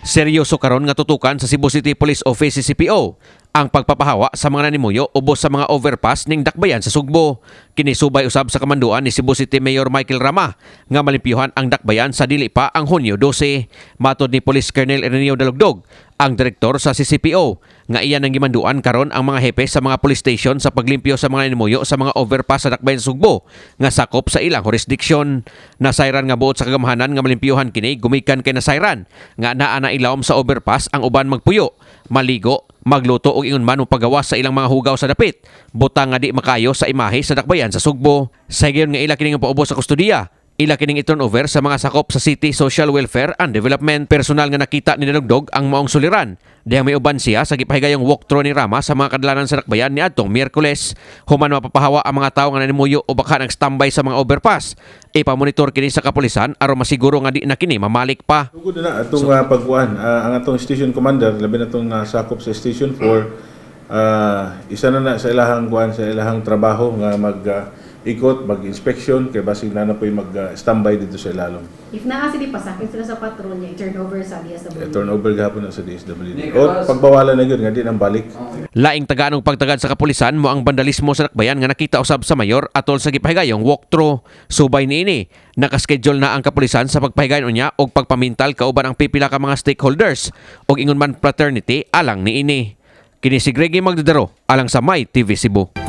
Seryoso karon nga tutukan sa Cebu City Police Office, CCPO, ang pagpapahawa sa mga nanimuyo ubos sa mga overpass ning dakbayan sa Sugbo. Kini subay usab sa kamanduan ni Cebu City Mayor Michael Rama nga malimpyuhan ang dakbayan sa dili pa ang Hunyo 12. Matod ni Police Colonel Ireneo Dalugdog, ang direktor sa CCPO, nga iyan ang gimanduan karon ang mga hepe sa mga police station sa paglimpyo sa mga nanimuyo sa mga overpass sa dakbayan sa Sugbo nga sakop sa ilang jurisdiction. Nasayran nga buot sa kagamhanan nga malimpyuhan kini gumikan kay nasayran nga naa na ilawom sa overpass ang uban magpuyo, maligo, magluto og ingon man pagawas sa ilang mga hugaw sa dapit. Butang nga di makayo sa imahe sa dakbayan sa Sugbo. Sa higayon nga ila kining paubos sa kustodiya, ila kining i-turn over sa mga sakop sa City Social Welfare and Development. Personal nga nakita ni Dalugdog ang maong suliran dihang may uban siya sa gipahigayong walkthrough ni Rama sa mga kadalanan sa dakbayan niadtong Miyerkules. Human mapapahawa ang mga tawo nga nanimuyo o baka nagstambay sa mga overpass, ipamonitor kini sa kapulisan aron masiguro nga di na kini mamalik pa. Sugod na atong pagkuan, ang atong station commander, labi na atong sakop sa Station 4, isa na na sa ilahang kuan, sa ilahang trabaho nga mag ikot, mag-inspection kay basig na na po'y mag standby dito sa ilalom. If naa sila, pasakit sila sa patrol niya, i-turn over sa DSWD. Eh, turnover gahapon na sa DSWD. O pagbawalan na gyud nga di nang balik. Laing tagaan og pagtagad sa kapulisan mo ang vandalismo sa dakbayan nga nakita usab sa mayor atol sa gipahigayong walkthrough. Subay niini, nakaschedule na ang kapulisan sa pagpahigayon unya og pagpamintal kauban ang pipila ka mga stakeholders og ingon man fraternity alang niini. Kini si Greggy Magdadaro alang sa My TV Cebu.